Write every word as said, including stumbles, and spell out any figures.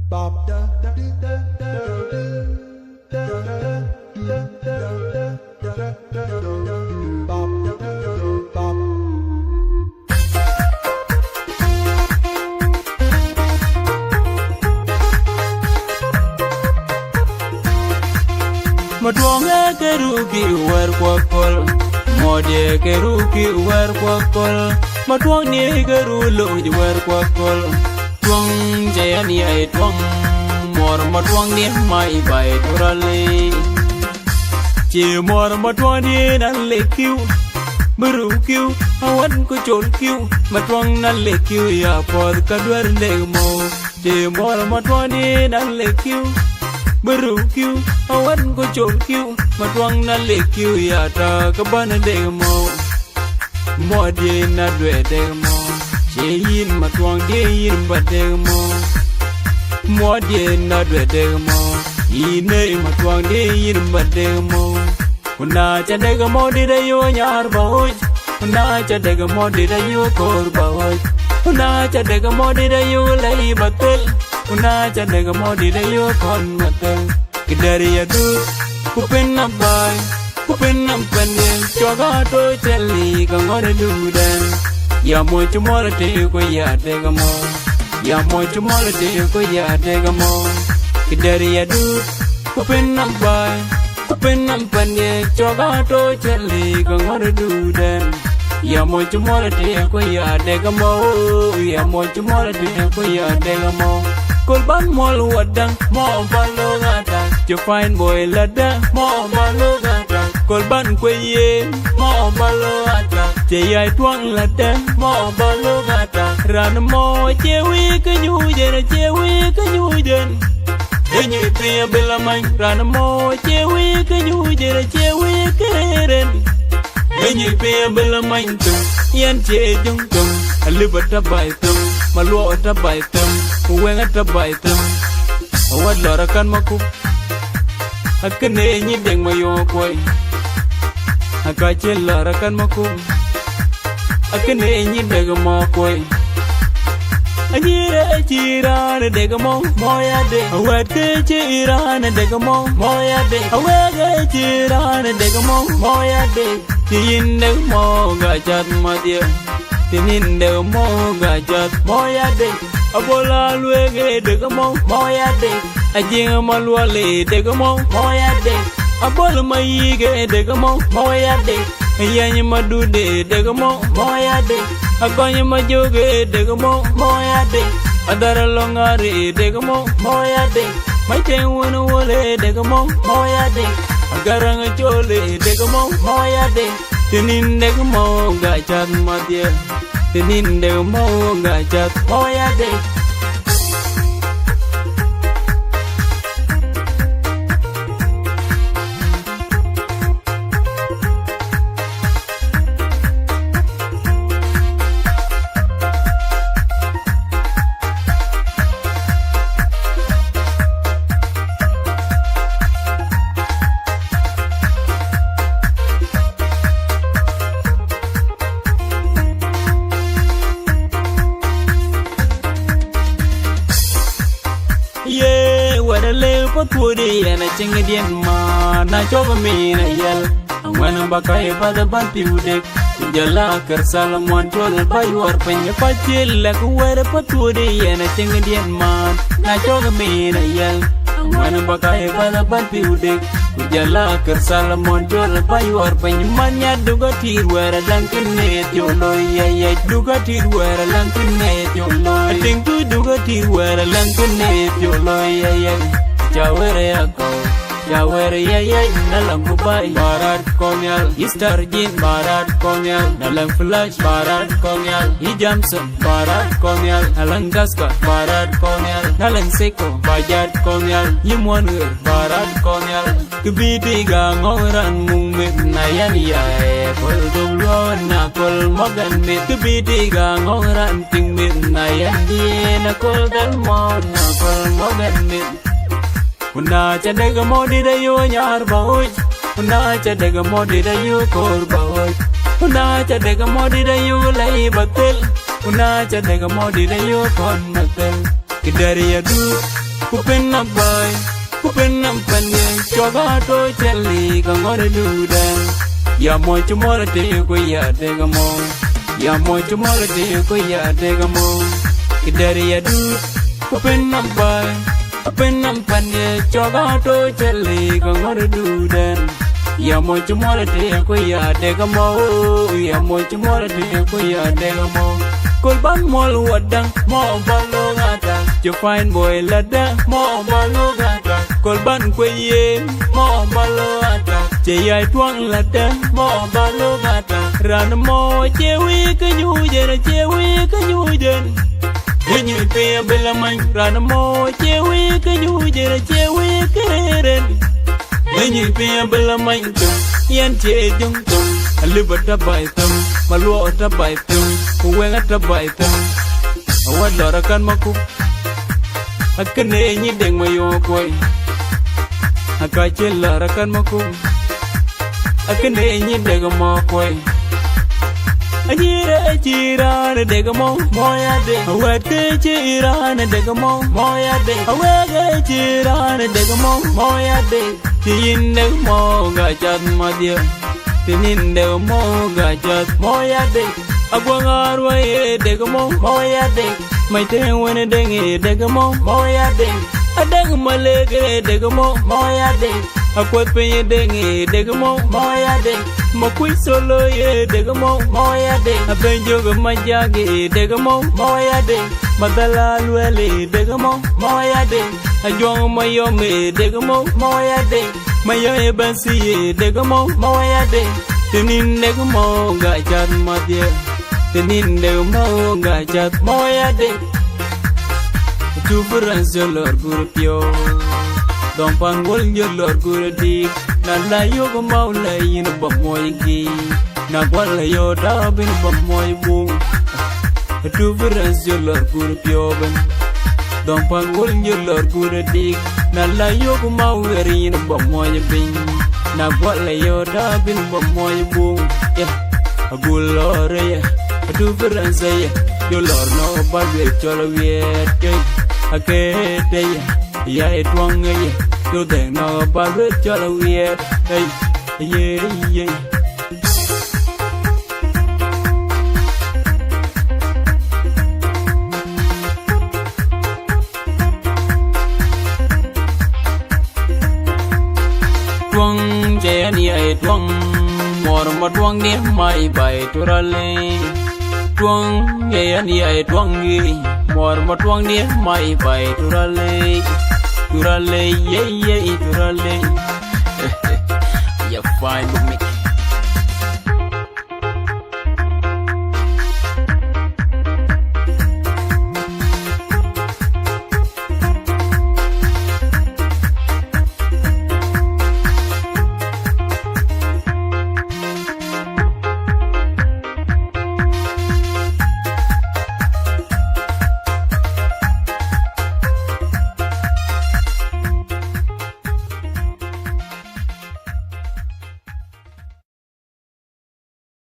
Matuɔŋ ë ke ruk ki wɛ̈r kuɔk köl, muɔ̈t ye ke ruk ki wɛ̈r kuɔk köl, matuɔŋ ni ke ruk loc wɛ̈r kuɔk köl. Tuɔŋ cä yɛn yai tuɔŋ, muɔr matuɔŋ ni mai bai turali. Ci muɔr matuɔŋ ni na le kiu, bï ruk kiu, awän ku col kiu, matuɔŋ na le kiu ya puɔth ka duɛ̈r lek mou. Ti muɔl matuɔŋ di na le kiu, bï ruk kiu, awän ku col kiu, matuɔŋ na le kiu ya tɔ ke bän dek mou. Muɔt di na duɛ dek mou, ci yïn matuɔŋ di yïn ba dek mou. Muɔt di na duɛ dek mou, yïn ei matuɔŋ di yïn ba dek mou. Ku na ca dek mɔ̈u dit ayï nyar ba ɣöc, ku na ca dek mɔ̈u dit ayï koor ba ɣöc, ku na ca dek mɔ̈u dit ayï lɛi ba thel, ku na ca dek mɔ̈u dit ayï kɔn ba thel. Kë dɛ̈r ya dut, ku pin na baai, ku pin na pɛ̈nde, cɔk aa tɔ cɛl lik aŋɔ̈t ë dudɛn. Ya moc cï mɔ̈l tëë ku ya dek mɔ̈u, ya moc cï mɔ̈l tëë ku ya dek mɔ̈u. Kë dɛ̈r ya dut, ku pin na baai, ku piny nɔm pɛ̈ndië cɔk aa tɔ cɛl lik aŋɔ̈t ë dudɛn. Ya moc cï mɔ̈l tëë ku ya dek mɔ̈u, ya moc cï mɔ̈l tëë ku ya dek mɔ̈u. Kol ban mɔ̈l wadäŋ, mɔ̈u ba lok atak, cï fine boy ladä, mɔ̈u ba lok atak. Kol ban kuec yen, mɔ̈u ba lok atak, cï yai tuɔŋ ladä, mɔ̈u ba lok atak. Raan mɔ̈u acie wïc ke nyuc en, acie wïc ke nyuc en. Ë nyuc piny abï la many, raan mɔ̈u acie wïc ke nyuc en, acie wïc ke rëër en. Ë nyuc piny abï la many thum, yɛn cie jöŋ thum, alip atɔ baai thum, maluɔk atɔ baai thum, ku wëŋ atɔ baai thum. Awät lɔ̈ɔ̈r akan makuk, akënë nyin dek ma yɔ̈ɔ̈k kuɔi. Aka cï lɔ̈ɔ̈r akan makuk, akënë nyin dek ma kuɔi. Anyïïr ë cï raan ë dek mɔ̈u, mɔ̈u ya dek. Awɛ̈t ke cï raan ë dek mɔ̈u, mɔ̈u ya dek. Awek ë cï raan ë dek mɔ̈u, mɔ̈u ya dek. Të yïn dek mɔ̈u ka cath madhië, të yïn dek mɔ̈u ka cath mɔ̈u ya dek. Abol aluek ë dek mɔ̈u, mɔ̈u ya dek. Ajiŋ maluɔl ë dek mɔ̈u, mɔ̈u ya dek. Abol mayik ë dek mɔ̈u, mɔ̈u ya dek. Yɛny madut ë dek mɔ̈u, mɔ̈u ya dek. Agɔny majök ë dek mɔ̈u, mɔ̈u ya dek. Adhar alɔŋ ŋaar ë dek mɔ̈u, mɔ̈u ya dek. Macieŋ wën wöl ë dek mɔ̈u, mɔ̈u ya dek. Agaraŋ acol ë dek mɔ̈u, mɔ̈u ya dek. Të yïn dek mɔ̈u ka cath madhië, të yïn dek mɔ̈u ka cath mɔ̈u ya dek. Ye wɛ̈t alëu pa thuɔɔdi yɛn acïŋ diɛn man, na cɔk min ayɛl. Aŋuɛ̈n ba kac path ban piu dek, ku jɔl a kër Thalmon col ba yuɔr piny. Kɔc cï lɛ̈k wɛ̈t pa thuɔɔdi yɛn acïŋ diɛn man, na cɔk min ayɛl. Aŋuɛ̈n ba kac path ban piu dek, ku jɔl a kër Thalmon col ba yuɔr piny. Man nya duk atïr wɛ̈t aläŋ kënë thiɔ̈k loi yɛyɛc, duk atïr wɛ̈t aläŋ kënë thiɔ̈k loi. Atïŋ tuc duk atïr wɛ̈t aläŋ kënë thiɔ̈k loi yɛyɛc. Ca wɛ̈t ya kɔ̈u, ca wɛ̈t yɛyɛc, na läŋ ku baai. Barat kɔn nhial, Easter Jean, barat kɔn nhial, na läŋ Flash, barat kɔn nhial, yi Jamson, barat kɔn nhial, na läŋ Gaska, barat kɔn nhial, na läŋ Seiko, bajat kɔn nhial, yi muɔn ɣer, barat kɔn nhial. Kë bï tik aŋɔ̈k raan muk meth, na yɛn yaye, köl dhuk luɔɔn, na köl mɔ̈k ɛn meth. Kë bï tik aŋɔ̈k raan tïŋ meth, na yɛn diëën, na köl dhal mɔ̈k, na köl mɔ̈k ɛn meth. Ku na ca dek mɔ̈u dit ayï nyar ba ɣöc, ku na ca dek mɔ̈u dit ayï koor ba ɣöc, ku na ca dek mɔ̈u dit ayï lɛi ba thel, ku na ca dek mɔ̈u dit ayï kɔn ba thel. Kë dɛ̈r ya dut, Ku piny nɔm bäi, ku piny nɔm pɛ̈n ye, cɔk atɔ̈ cɛli ka ŋɔ̈t ë duudɛn. Ya mɔc cï mɔ̈l ë tëë ku ya dek mɔ̈u. Ya mɔc cï mɔ̈l ë tëë ku ya dek mɔ̈u. Kë dɛ̈t ya duut, ku piny nɔm bäi, ku piny nɔm pɛ̈n ye, cɔk atɔ̈ cɛli ka ŋɔ̈t ë duudɛn. Ya mɔc cï mɔ̈l ë tëë ku ya dek mɔ̈u. Ya mɔc cï mɔ̈l ë tëë ku ya dek mɔ̈u. Kol ban mɔ̈l wadäŋ, mɔ̈u ba lok ata. Cï fine boy ladä, mɔ̈u ba lok ata. Kol ban kuec yen, mɔ̈u ba lok ata. Cï yai tuɔŋ ladä, mɔ̈u ba lok ata. Raan mɔ̈u cie wïc ke nyuc en, cie wïc ke nyuc en. Ë nyuc piny abï la many, raan mɔ̈u cie wïc ke nyuc en, cie wïc ke rëër en. Ë nyuc piny abï la many thöŋ, yɛn cie jöŋ thöŋ. Alip atɔ̈ baai thöŋ, maluɔk atɔ̈ baai thöŋ, ku wëŋ atɔ̈ baai thöŋ. Awäc lɔ̈ɔ̈r akan makup, akënë nyin dek ma yöŋ kuɔi. Aka cï lɔ̈ɔ̈r akan makup, akënë nyin dek mɔ̈u kuɔi. Anyïïr ë cï raan ë dek mɔ̈u, mɔ̈u ya dek. Awɛ̈t ke cï raan ë dek mɔ̈u, mɔ̈u ya dek. Awek ë cï raan ë dek mɔ̈u, mɔ̈u ya dek. Cï yïn dek mɔ̈u, ka cath madhië. Cï yïn dek mɔ̈u, ka cath mɔ̈u ya dek. Aguɔŋ aruɔi ë dek mɔ̈u, mɔ̈u ya dek. Mac tëŋ wën ë dek ë dek mɔ̈u, mɔ̈u ya dek. Adek malek ë dek mɔ̈u, mɔ̈u ya dek. Akuɔth piny ë dek ë dek mɔ̈u, mɔ̈u ya dek. Makuc tholo ë dek mɔ̈u, mɔ̈u ya dek. Abɛ̈ny jök ë majak ë dek mɔ̈u, mɔ̈u ya dek. Madhal aluɛl ë dek mɔ̈u, mɔ̈u ya dek. Ajuɔŋ mayɔm ë dek mɔ̈u, mɔ̈u ya dek. Mayɔm ë bɛ̈n thii ë dek mɔ̈u, mɔ̈u ya dek. Tënin dek mɔ̈u, ka cath madhië. Tënin dek mɔ̈u, ka cath mɔ̈u ya dek. Atu Farans jɔ lɔ̈ɔ̈r gur piɔ̈u. Dhɔŋ pan wöl jɔ lɔ̈ɔ̈r gur dik. Na la yök mɔ̈u la yïn bä muɔc gïï. Na guɔl la yök tɔ̈ bïn bä muɔc buŋ. Atu Farans jɔ lɔ̈ɔ̈r gur piɔ̈u bɛ̈n. Dhɔŋ pan wöl jɔ lɔ̈ɔ̈r gur dik. Na la yök mɔ̈u wer yïn bä muɔc piny. Na guɔl la yök tɔ̈ bïn bä muɔc buŋ. Yeah. Agul lɔ̈ɔ̈r ë ye, atu Farans ë ye, jɔ lɔ̈ɔ̈r nɔ̈k ba luel cɔl awiɛɛt ke, akeet ë ye, ya ë tuɔŋ ë ye, jɔ dhɛŋ nɔ̈k ba luel cɔl awiɛɛt ke, ye, ye. Tuɔŋ cë yɛn yai tuɔŋ, muɔr ma tuɔŋ diɛ mai bai turale. Tuɔŋ cë yɛn yai tuɔŋ yi, muɔr ma tuɔŋ diɛ mai bai turale. Turale, ye, ye, turale. Ya fine with me.